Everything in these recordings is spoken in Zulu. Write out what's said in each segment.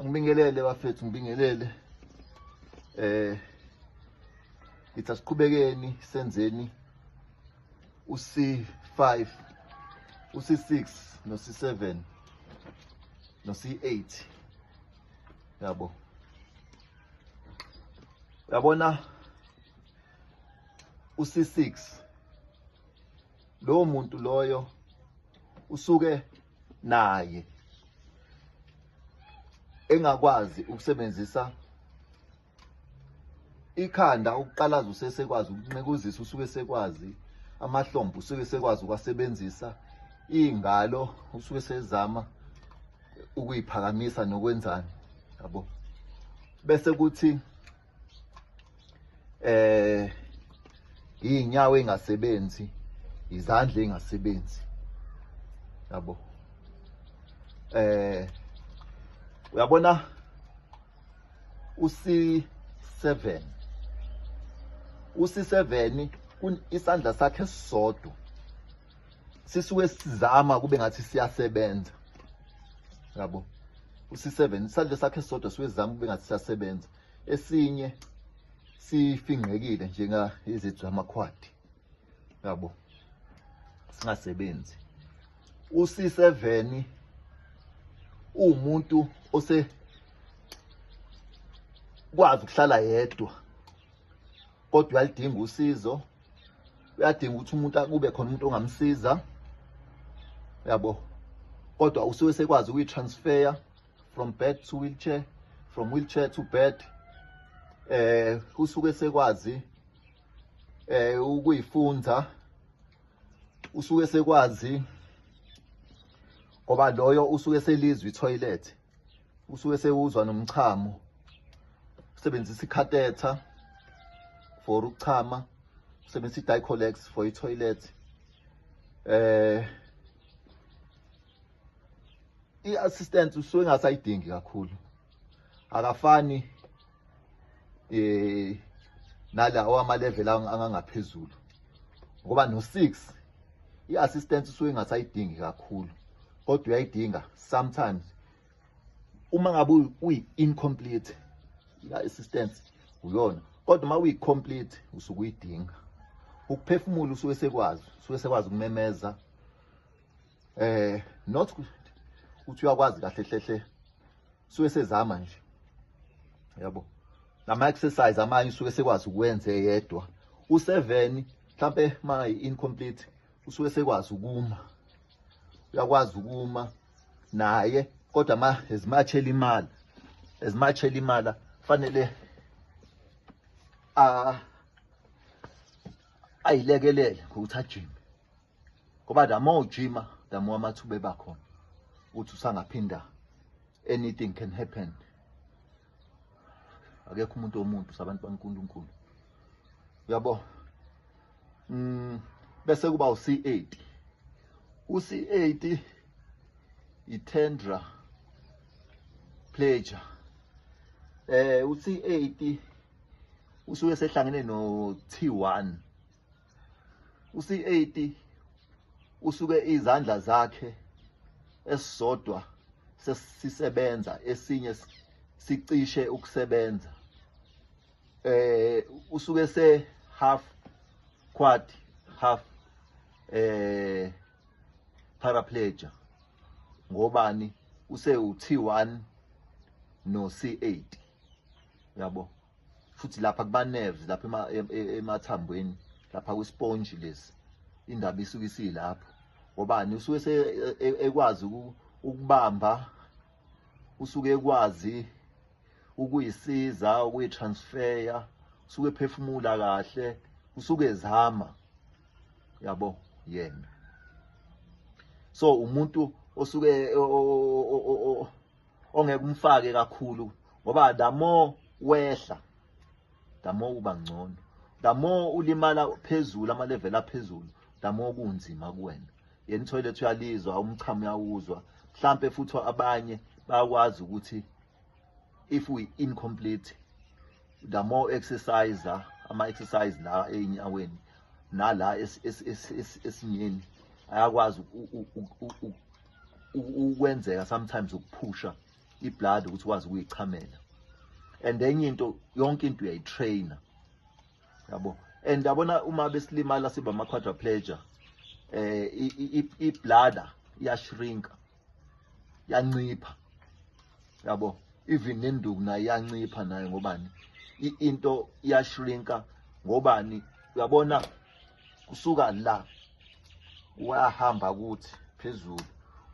Angibingelele bafethu, ngibingelele. Ngithi asiqhubekeni senzeni uC5, uC6 noC7 noC8. Yabo. Uyabona uC6, lowo muntu loyo usuke naye engakwazi ukusebenzisa ikhanda, ukuqalaza usesekwazi, ukunqekuzisa usuke sekwazi, amahlombe usuke sekwazi ukwasebenzisa, iy'ngalo usuke sezama ukuyiphakamisa nokwenzani, yabo. Bese kuthi iy'nyawo ey'ngasebenzi, izandla ey'ngasebenzi, yabo. Uyabona uC7, uC7 isandla sakhe esisodwa sisuke sizama kube ngathi siyasebenza, yabo. uC7 isandla sakhe esisodwa suke sizama kube ngathi siyasebenza, esinye sifingqekile njenga izithi zamakhwadi, yabo, singasebenzi. uC7 uwumuntu ose kwazi ukuhlala yedwa, kodwa uyalidinga usizo, uyadinga ukuthi umuntu akube khona umuntu ongamsiza, yabo. Kodwa usuke sekwazi ukuyi-transfer from bed to wheelchair, from wheelchair to bed. Usuke sekwazi ukuyifunza, usuke sekwazi ngoba loyo usuke selizwa i-toilet, usuke sewuzwa nomchamo, usebenzisa i-catheter for ukuchama, usebenzisa i-Dulcolax for i-toilet. I-assistance usuke engasayidingi kakhulu, akafani nala ama level angangaphezulu, ngoba no 6 i-assistance usuke engasayidingi kakhulu, kodwa uyayidinga sometimes uma ngabe uyi-incomplete, i-assistance uyona, kodwa uma uyi-complete usuke uyidinga. Ukuphefumula usuke sekwazi ukumemeza, not ukuthi uyakwazi kahle hlehle, suke sezama nje, yabo. Nama exercise amanye usuke sekwazi ukwenza eyedwa. U7 mhlambe ma incomplete usuke sekwazi ukuma, uyakwazi ukuma naye, kodwa ma as much elimala, as much elimala, fanele a ayilekelele ngokuthi ajime, ngoba the more ujima, the more amathuba eba khona ukuthi usangaphinda. Anything can happen, akekho umuntu womuntu, sabantu baNkulunkulu, uyabo. Bese kuba uC8. uC8 i-tetraplegia. uC8 usuke sehlangene no T1. uC8 usuke izandla zakhe esisodwa sesisebenza, esinye sicishe ukusebenza. Usuke se half quad, half paraplegia, ngobani? Use u-T1 no C8, yabo. Futhi lapha kuba nerves lapha emathambweni, lapha kwi-sponge lesi, indaba isuke isilapho, ngobani? Usuke ekwazi ukubamba, usuke ekwazi ukuyisiza ukuyi-transfer, usuke ephefumula kahle, usuke ezama, yabo, yena. So umuntu osuke ongeke umfake kakhulu, ngoba the more wehla, the more uba ngcono. The more ulimala phezulu, ama level aphezulu, the more kunzima kuwena. Yena i-toilet uyalizwa, umchamo uyawuzwa mhlambe, futhi abanye bayakwazi ukuthi if we incomplete, the more exercise, ama exercise la ey'nyaweni nala esinyeni ayakwazi ukwenzeka sometimes ukuphusha. I-bladder ukuthi ukwazi ukuyichamela. And enye into, yonke into uyayitraina, yabo. And yabona uma besilimala siba ama-quadriplegia, i-bladder iyashrinka, yancipha, yabo. Even nenduku nayo iyancipha nayo. Ngobani? Into iyashrinka ngobani? Uyabona, kusuka la wahamba kuthi phezulu,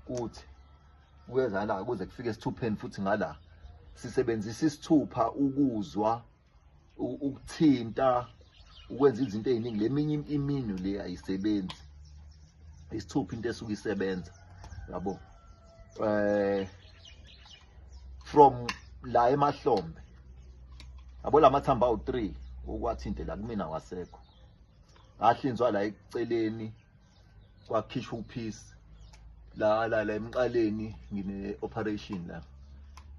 kuthi kuyeza la kuze kufike esithupheni. Futhi ngala sisebenzisa isithupha ukuzwa, ukuthinta, ukwenza izinto ey'ningi. Le minye iminwe le ayisebenzi, isithupha into esuke isebenza, yabo. From la emahlombe, yabo, lamathambo awu-3 okwathinte la kumina wasekho, ngahlinzwa la eceleni, kwakhishwa upiece la la la emqaleni. Ngine operation la,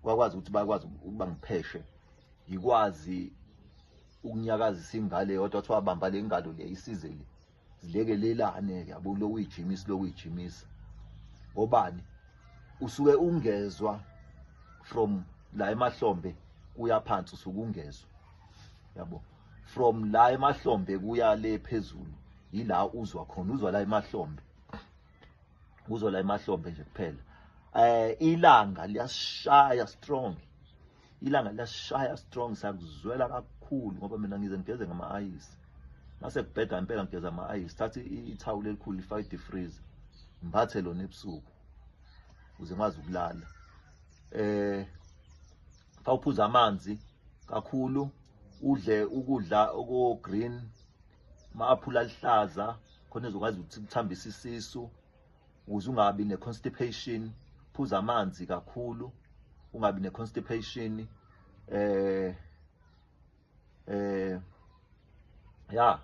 kwakwazi ukuthi bakwazi ukuba ngipheshe, ngikwazi ukunyakazisa ingalo eyodwa. Kuthiwa bamba le ngalo le, isize le, zilekelelane, yabo, lo uyijimisa, lo uyijimisa. Ngobani? Usuke ungezwa from la emahlombe kuya phansi, usuke ungezwa, yabo. From la emahlombe kuya le phezulu yila uzwa khona, uzwa la emahlombe, uzwa la emahlombe nje kuphela. Ilanga liyashaya strong, ilanga liyashaya strong, siyakuzwela kakhulu ngoba mina ngize ngigeze ngama-ayisi. Mase kubheda impela, ngigeza ama-ayisi, thatha ithawula elikhulu, lifake i-deep freezer, ngiphathe lona ebusuku ukuze ngikwazi ukulala. Fa uphuza amanzi kakhulu, udle ukudla oko green, ama-aphula alihlaza, khona ezokwazi ukuthi kuthambise isisu ukuze ungabi ne-constipation. Phuza amanzi kakhulu, ungabi ne-constipation. Ya,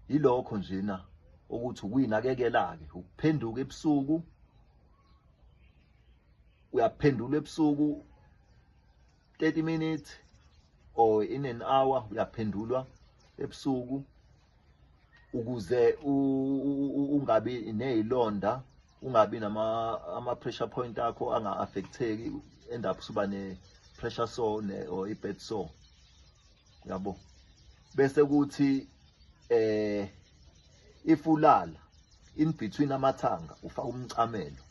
yilokho njena ukuthi ukuyinakekela ke, ukuphenduka ebusuku, uyaphendula ebusuku 30 minutes or in an hour, uyaphendulwa ebusuku ukuze ungabi nezilonda, ungabi nama ama pressure point akho anga affecteki, end up usuba ne pressure sore ne or i bed sore, yabo. Bese kuthi if ulala, in between amathanga ufaka umcamelo,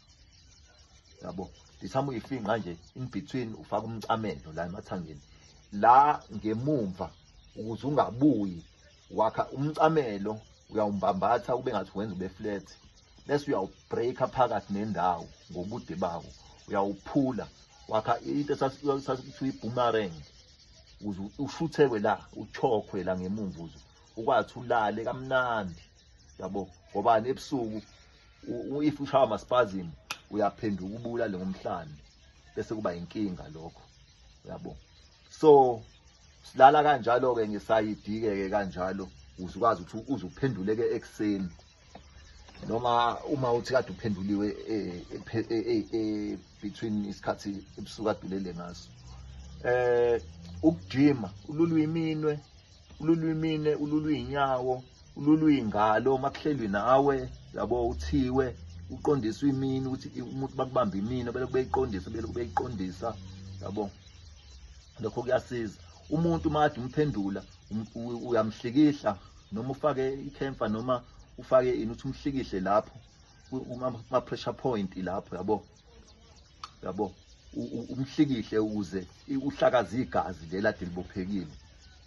yabo. Lithama uyifinqa nje in between, ufaka umcamelo la emathangeni la ngemumva ukuze ungabuyi. Wakha umcamelo, uyawumbambatha ube ngathi wenza ube flat, bese uyawubreaka phakathi nendawo ngobude bawo, uyawuphula, wakha into esasithi i-boomerang ukuze ushuthekwe la, uchokhwe la ngemumva, uze ukwazi ulale kamnandi, yabo. Ngobani? Ebusuku if ushaya ama-spasm uyaphenduka ubulale ngomhlane, bese kuba inkinga lokho, yabo. So silala kanjalo-ke ngesayidi-ke ke kanjalo, ukuze ukwazi ukuthi uze uphenduleke ekuseni, noma uma uthi kade uphenduliwe between isikhathi ebusuku kade ulele ngaso. Ukujima, ululwe iminwe, ululwe iminwe, ululwe iy'nyawo, ululwe iy'ngalo makuhlelwe nawe, yabo. Uthiwe uqondiswe imini ukuthi umuntu bakubamba imini, belokhu beyiqondisa, belokhu beyiqondisa, yabo. Lokho kuyasiza. Umuntu uma kade umphendula, uyamhlikihla, noma ufake ikhemfa, noma ufake ini, uthi umhlikihle lapho kuma-pressure point lapho, yabo, yabo, umhlikihle ukuze uhlakaze igazi leli ade libophekile.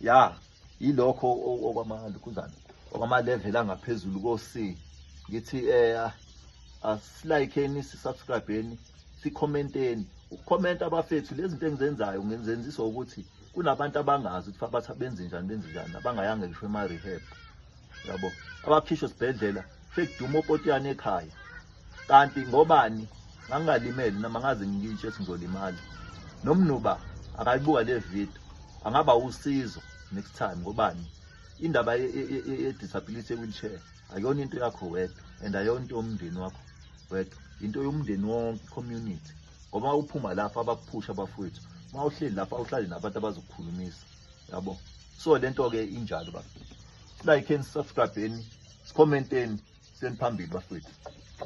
Ya, yilokho okwamalokhuzana, okwama-level angaphezulu ko-C. Ngithi asilikeni, sisubscribeni, sikhomenteni. Ukukhomenta, abafethu, lezi zinto engizenzayo ngenzenziswa ukuthi kunabantu abangazi ukuthi bathi benze njani, benze njani, abangayanga ngisho ema-rehab, yabo, abakhishwa esibhedlela sekuduma opotiyane ekhaya. Kanti ngobani? Ngangingalimele noma ngaze ngitshe ethi ngizolimala. Nomnuba akayibuka le video, angaba usizo next time. Ngobani? Indaba ye-disability, ye-wheelchair, akuyona into yakho wedwa and ayona into yomndeni wakho wedwa, into yomndeni wonke, community. Ngoba uphuma lapho abakuphusha abafowethu, uma uhleli lapho awuhlali nabantu abazokukhulumisa, yabo. So lento-ke injalo bafethu, like-eni, subscribe-eni, sikhomenteni, siyeni phambili bafethu.